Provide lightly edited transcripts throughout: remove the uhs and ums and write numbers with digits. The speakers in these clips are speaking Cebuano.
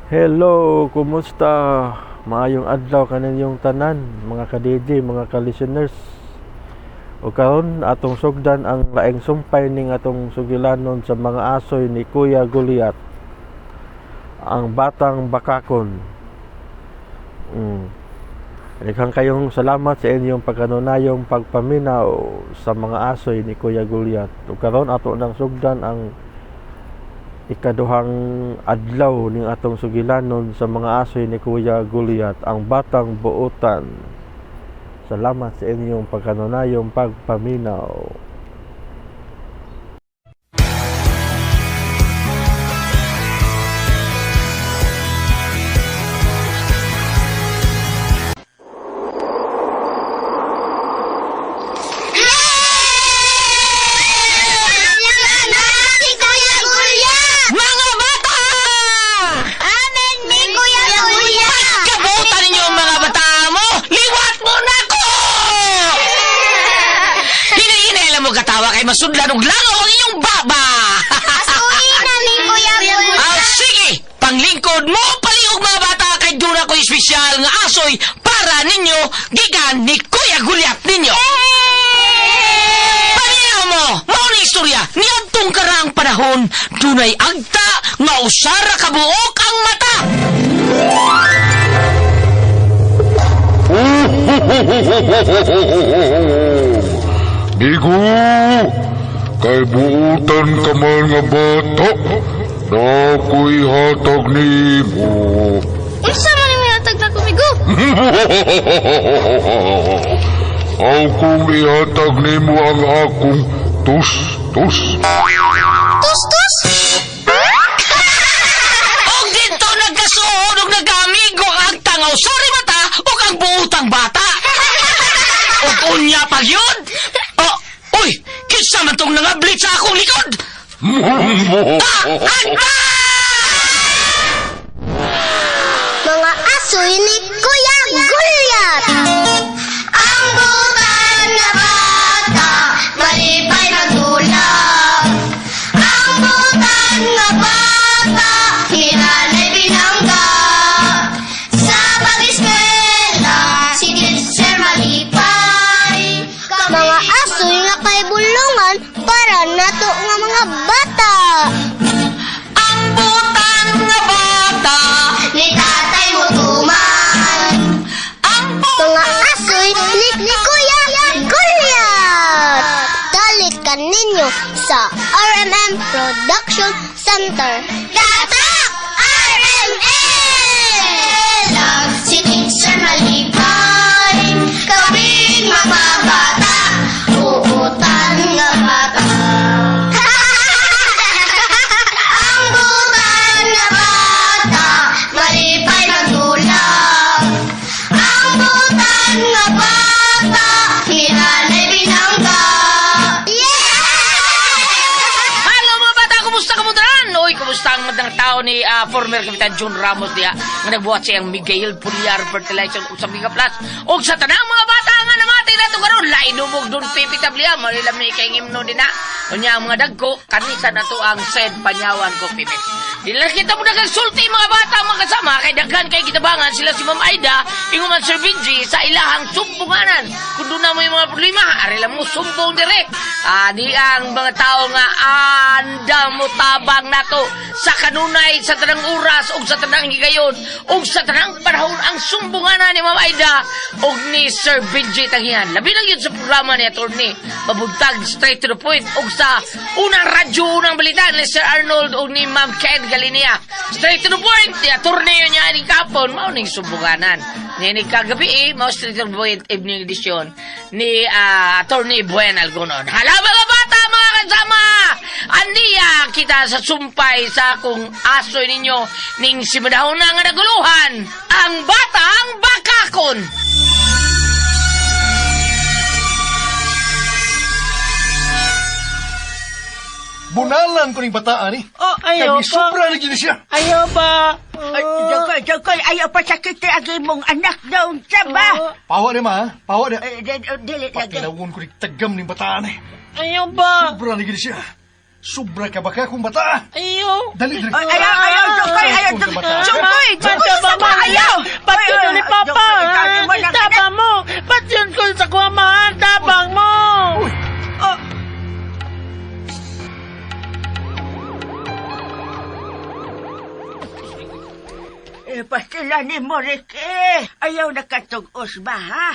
Hello, kumusta? Maayong adlaw kaninyong tanan, mga ka-DJ, mga ka-listeners. O karon atong sugdan ang laing sumpay ning atong sugilanon sa mga asoy ni Kuya Goliath. Ang batang bakakon. Daghang kayong salamat sa inyong pagkanunayong pagpaminaw sa mga asoy ni Kuya Goliath. O karon ato nang sugdan ang ikaduhang adlaw ning atong sugilanon sa mga asoy ni Kuya Goliath, ang batang buotan. Salamat sa inyong pagkanunayong pagpaminaw. Si Kuya Gulya! Mga bata! Amen ni Kuya Gulya! Kabutan ninyo ang mga bata mo! Liwat mo na ko! Hinahinay mo katawa kay masudlan og langaw ang inyong baba! Asuhin na ni Kuya Gulya! Ah, sige! Panglingkod mo, palihog mga bata kay duna ko espesyal nga asoy para ninyo gikan ni Kuya Gulyat ninyo! Paminaw mo! Mao ni istorya, niadtong karaang panahon, dunay agta nga usara kabuok ang mata! Migo! Kay buutan ka man nga bata, na ako'y hatag nimo. Unsa man ang hatag na kumigo? Aw kung ihatag nimo ang akong tus-tus. Tus-tus! Og dito nagkasuod og nagkaamigo ang agta nga usara mata ug ang buutang bata. Ug unya pa gyud. Oh, uy, kinsa man tong nangablit sa akong likod? Ah, agta! Mga asoy ni Kuya Gulyat! Ang butan na bata, malipay magdulap. Ang butan na bata, hinanay binangga. Sa pag-eskwela, si teacher malipay. Mga asoy nga kay bulungan para nato nga mga bata. Ang butang nga bata, Ni tatay mo tuman. ang Mga asoy ni Kuya Goliath! Dalit ka ninyo sa RMM Production Center. Tatak! RMM! Lang si Teacher Malipay, kaming mga bata, uutan nga bata. Ang butan nga bata, malipay magdulap. Ang butan nga bata, hinanay binangga. Yeah! Hello mga bata, kumusta ka mo dran? Uy, kumusta ang magandang tao ni former Kapitan John Ramos diha nga nagbuhat siyang Miguel Puliar Fertilizer ug sa Mega Plus. Ug sa tanang mga bata nga namati nato karon, lain umog dun Pipi Tablia, malilam ni kay ngimno din na. Unya ang mga dagko, kanisa na to ang said panyawan ko Pipi. Di lang kita mo nagsulti mga bata mga kasama kay daghan kay kitabangan sila si Ma'am Aida ingon man Sir Benji sa ilahang sumbunganan. Kung doon na mo yung mga problema, ari lang mo sumbong direct. Di ang mga tao nga anda mo tabang nato sa kanunay sa tanang oras ug sa tanang higayon ug sa tanang panahon ang sumbunganan ni Ma'am Aida ug ni Sir Benji Tanghian. Labi lang yun sa programa ni Attorney Mabugtag straight to the point ug sa unang radyo unang balita ni Sir Arnold ug ni Ma'am Ken Galinia. Straight to the point ni Attorney yun niya ni kapon mao ning sumbunganan. Ni kagabi eh, mao straight to the point evening edition ni Attorney Buen Algonon. Hala mga bata, mga kasama! Aniya kita sa sumpay sa akong asoy ninyo ning simadahon na nga naguluhan ang batang bakakon. Bunalan ko ning bataan eh. Oh, Kay ayaw pa. misubra na gini siya. Ayaw pa. Ay, Jokoy, Jokoy, ayaw pa sakit ang imong anak daw sa ba? Pawa ni ma, ha? Pawa ni. Eh, Dili lagi. Patinawon ko ning tagam ning bataan eh. Ayaw ba? Sobra na gini siya. Sobra ka baka kung bataa. Ayaw. Dali, dali. Ay, Ayaw, ayaw, Jungkoy, ayaw. Jungkoy, Jungkoy, sa pa, ayaw. Ba't yun ni Papa? Tabang mo! Ba't yun ko sa kuwamahan? Tabang mo! Oh. Eh, pastila ni mo, Ricky. Ayaw na katug-os ba, ha?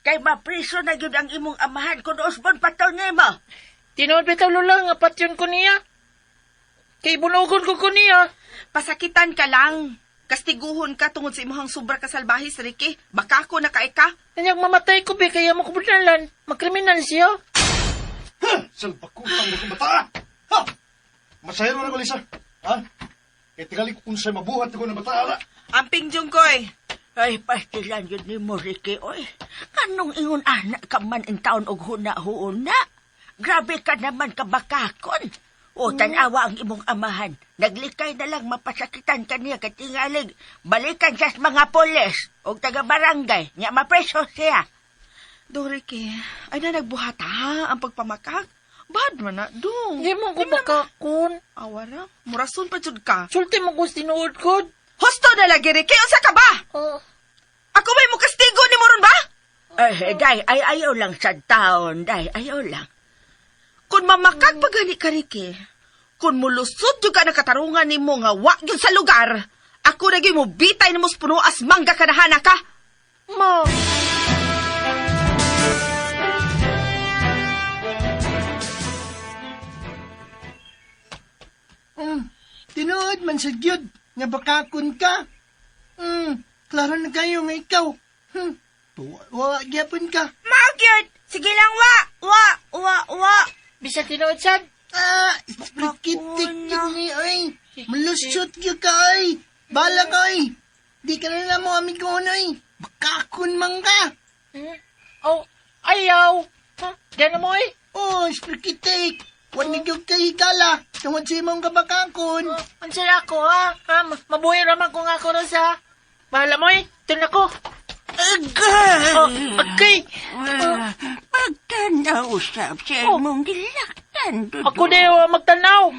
Kay mapriso na yun ang imong amahan kung usbon pa to nimo. Tinuod bitaw lula nga patyon ko niya. Kay bunugon ko ko niya. Pasakitan ka lang. Kastiguhon ka tungod sa imong sobra ka salbahis, Ricky. Baka ako na kay ka. Kanyang mamatay ko be, kaya mo ko bunalan. Magkriminal siya. Salbakutang na kong bataa. Ha! Masayro na ko, Lisa. Ha? Kaya tingali ko kung sa'yo mabuhat ko ng bataa na. Amping Jungkoy. Ay, pastilan yun ni mo, Ricky, oy. Kanong ingon anak ka man in taon og huna-huuna? Grabe ka naman kabakakon. O, tanawa ang imong amahan. Naglikay na lang mapasakitan ka niya katingalig. Balikan siya sa mga polis o taga-barangay. Nya mapreso siya. Do, Ricky. Ay na nagbuhat ha, ang pagpamakak. Bad man na, do. Hindi mo ko bakakon. Awara, murason pa jud ka. Sulti mo ko sa tinuod ko. Husto na lagi, Ricky. Unsa ka ba? Oh. Ako may mo kastigo ni mo ron ba? Ay, day, ay, ayaw lang sa taon, day, ayaw lang. Kung mamakak pa gani ka, Ricky, kung mulusod jud ka na katarungan nimo nga wa gyud sa lugar, ako na gyud mo bitay nimo sa puno as mangga kanahana ka. Ma. Tinuod man sa gyud nga bakakon ka. Klaro na kayo nga ikaw. Wa gyapon ka. Mao gyud. Sige lang wa, wa, wa, wa. Bisa tinuod sad. Ah, isprikitik yun ni oy. Malusot gyud ka oy. Bala ka oy. Di ka na mo amigo oy. Bakakon man ka. Hmm? Oh, ayaw. Ha? Diyan na mo eh. Oh, isprikitik. Wa na gyud kay higala. Tungod sa imong kabakakon. Oh, ang saya ko ha. Ha? Mabuhay raman kung ako ron sa. Bahala mo eh. Ito na ko. Agay! Oh, okay. Pagtanaw usab sa Oh. imong gilaktan, Dudong. Ako na yung magtanaw.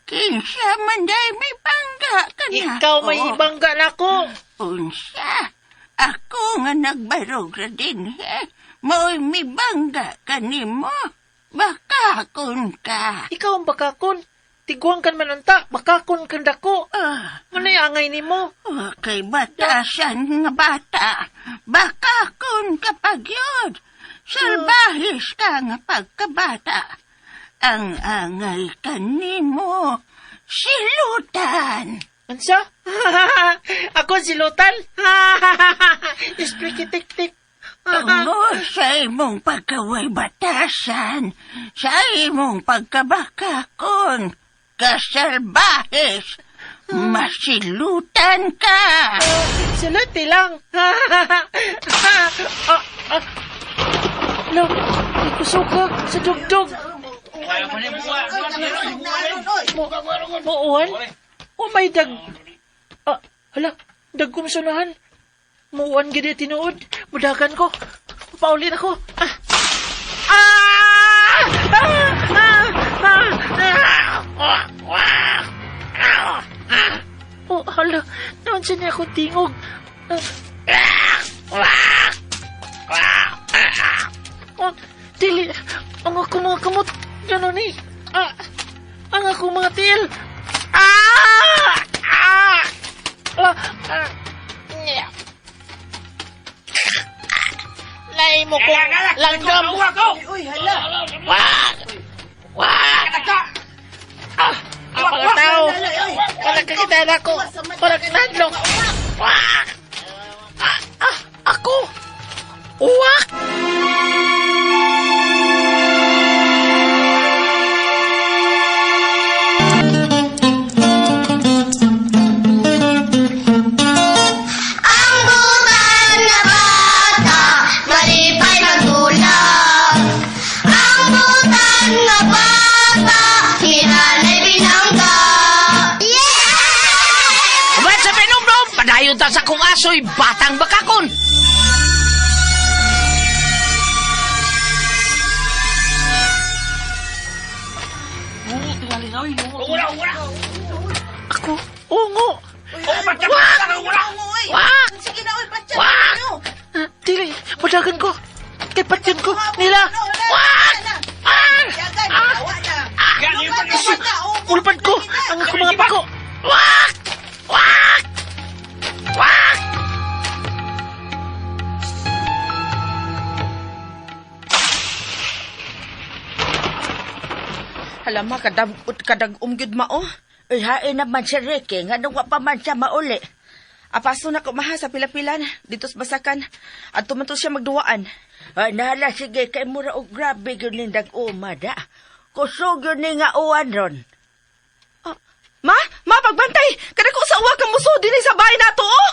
Kinsa man day may bangga ka na. Ikaw may ibangga na ako. Unsa? Ako nga nagbarog ra din, he. Mao'y may bangga ka nimo. Bakakon ka. Ikaw ang bakakon. Tiguang kan man anta, bakakon kan dako. Ah, Manay angay nimo. wa kay batasan nga bata. Bakakon ka pagyod. Salbahis ka nga pagkabata. Ang angay ka nimo. Silutan. Ansa? Ako si Lutan. Isprikitik-tik. Tungod sa imong pagkaway batasan, sa imong pagkabakakon, kasalbahis, masilutan ka. Sulti lang. ah, ah. Lo, ikusuka sa dugdug. Muuan? Oh my dag. Ah, hala, dagkom sunahan. Muuan gid tinuod. Mudagan ko. Paulin ako. Ah. Ah! Ah! Ah! Ah! Ah! Ah! Ah! Ah! Oh, hala. Naon siya niya akong tingog. Ah! Ah! Ah! Ah! Oh, dili. Ang ako mga kamot. Ganun eh. Ah! Ang ako mga tiil. Ah! Ah! Ah! Ah! Nya. Lain mo kong langgam. Uy, hala. Wag! Wag! Ah! Ang mga tao! Para kakita na ako! Para kinadlok! Wag! Ah! Ah! Ako! Uwak! Ang butan nga bata, malipay magdulak. Ang butan nga bata, hinanay binangga. Yeah! What's up, Inomnom? Padayon ta sa kong aso'y batang bakakon! Ako, ungo! Wak! Wak! Sige na, oy, patyan Wak! ninyo. Dili, padagan ko. Kay patyan ko. Nila. Wak! Ah! Dagan, Ah! awa na. Ah! Ulpad ko. Ang ako mga pako. Wak! Wak! Wak! Hala ma, kadag kadag-um gyud ma oh. Uy, hain naman si Ricky, nga nung wa pa man siya mauli. Apaso na ko maha sa pilapilan dito sa basakan. Adto man to siya magduwaan. Ay, nahala, sige, kay mura og grabe yun ning dag-uma da. Kusog yun ni nga uwan ron. Ah, ma, ma pagbantay. Kada ko sa uwa ka muso dinhi sa bahay nato oh.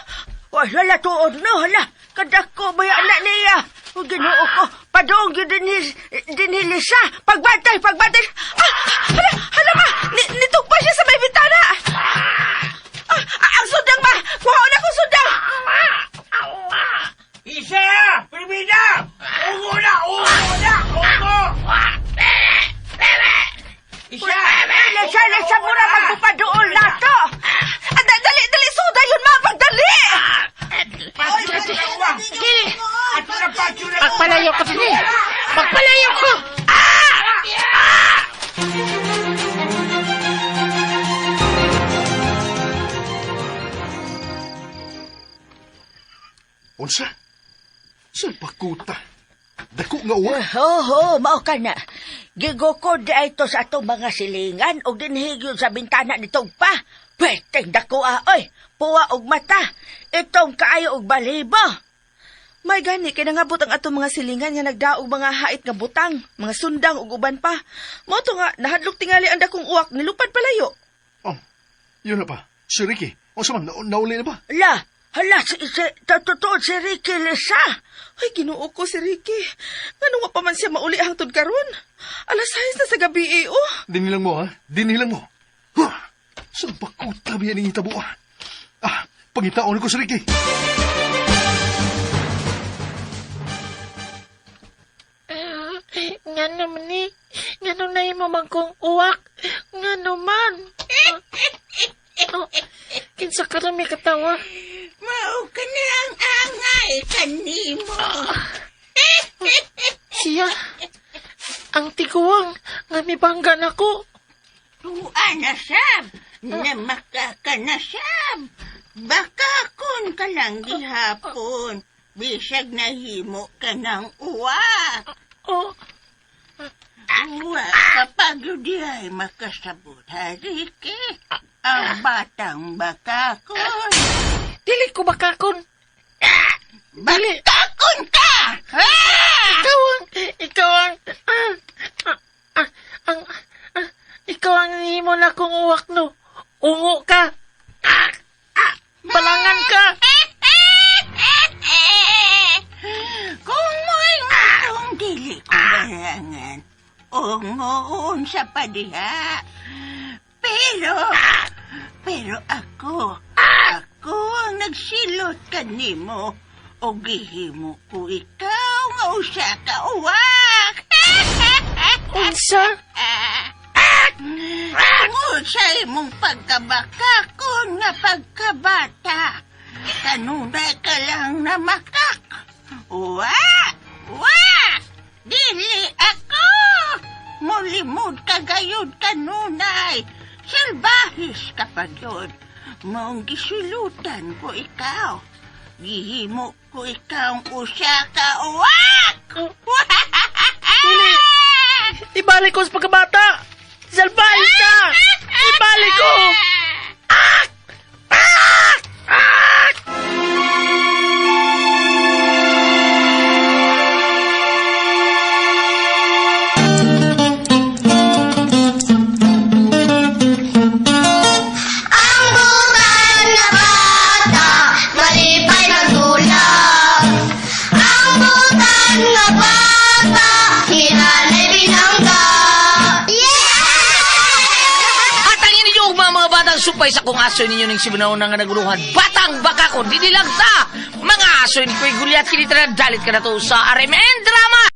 Wah, hala, tuod no, hala. Kadako ba yung anak niya? O, ginoo ko, padong yun din ni Lisa. Pagbantay, pagbantay. Ah, hala, hala ma, nitugpa siya sa may bintana. Ah, ah, ang sundang ma, kuhaon ako sundang. Isa! Primina! Ungo na! Ungo na! Ungo! Isa! Lisa, Lisa, mura magpapadool na to. Ah, dali, dali, suda yun ma, pagdali. Dili! Pagpalayo ko, Fini! Pagpalayo ko! Ah! Ah! Unsa? Salbakuta. Dako nga uwa. Ho, ho, mao ka na. Gigukod di ay to sa atong mga silingan og dinhigyon sa bintana ni Tugpa. Pweteng dako ah, oy. Puwa og mata. Itong kaayo og balibo. May gani kay nangabot ang atong mga silingan nga nagdaog mga hait nga butang, mga sundang ug uban pa. Mao to nga nahadlok tingali ang dakong uwak nilupad palayo. Oh, yun na pa. Si Ricky. Unsa man, nauli na ba? La, hala, si, totoo si Ricky Lisa. Ay, Ginoo ko si Ricky. Ngano wa pa man siya mauli hangtod karon? Alas 6 na sa gabi eh, oh. Dinilang mo, ha? Dinilang mo. Huh! Salbakuta ba yan ang itabo, ah? Ah, pangitaon ko si Ricky. Nga naman ni, nga nung nahimo man kong uwak, nga naman. Oh, kinsa ka na may katawa. Mao ka na ang angay kanimo. Siya, ang tiguang nga mibangga nako. Tuwa na sab, namakaka na sab. Baka kun ka lang gihapon, bisag nahimo ka ng uwak. Oh, Uwa kapag di ay makasabot, ha, Ricky? Ang batang bakakon. dili ko bakakon. Dili. Bakakon ka! Ah! Ikaw ang, ah, ah, ah, ang, ah, ikaw ang nihimo na kong uwak no. Ungo ka. Ah, ah, balangan ka. Kung mo'y matong dili ko balangan, ungoon sa padiha. Pero ako ang nagsilot kanimo o gihimo ko ikaw nga usa ka uwak. Unsa? Tungod sa imong pagkabakakon nga pagkabata, kanunay ka lang na makak. Wa! Wa! Dili ako! Mulimod ka gayud kanunay. Salbahis ka pa yun. Maong gisulutan ko ikaw. Gihimo ko ikaw ang usa ka uwak! Dili. Ibalik ko sa pagkabata. Salbahis ka. Ibalik ko. Ah! Ah! Ah! Ang butan nga bata, malipay magdulak. Ang butan nga bata, hinanay binangga. Yeah! At ang inyo mga batang supay sa kung aso ninyo ng sibunaw na nga naguluhan. Batang baka ko, dinilang ta! Mga aso ni Kuy Gulyat, kinitara dalit ka na to sa RMN Drama!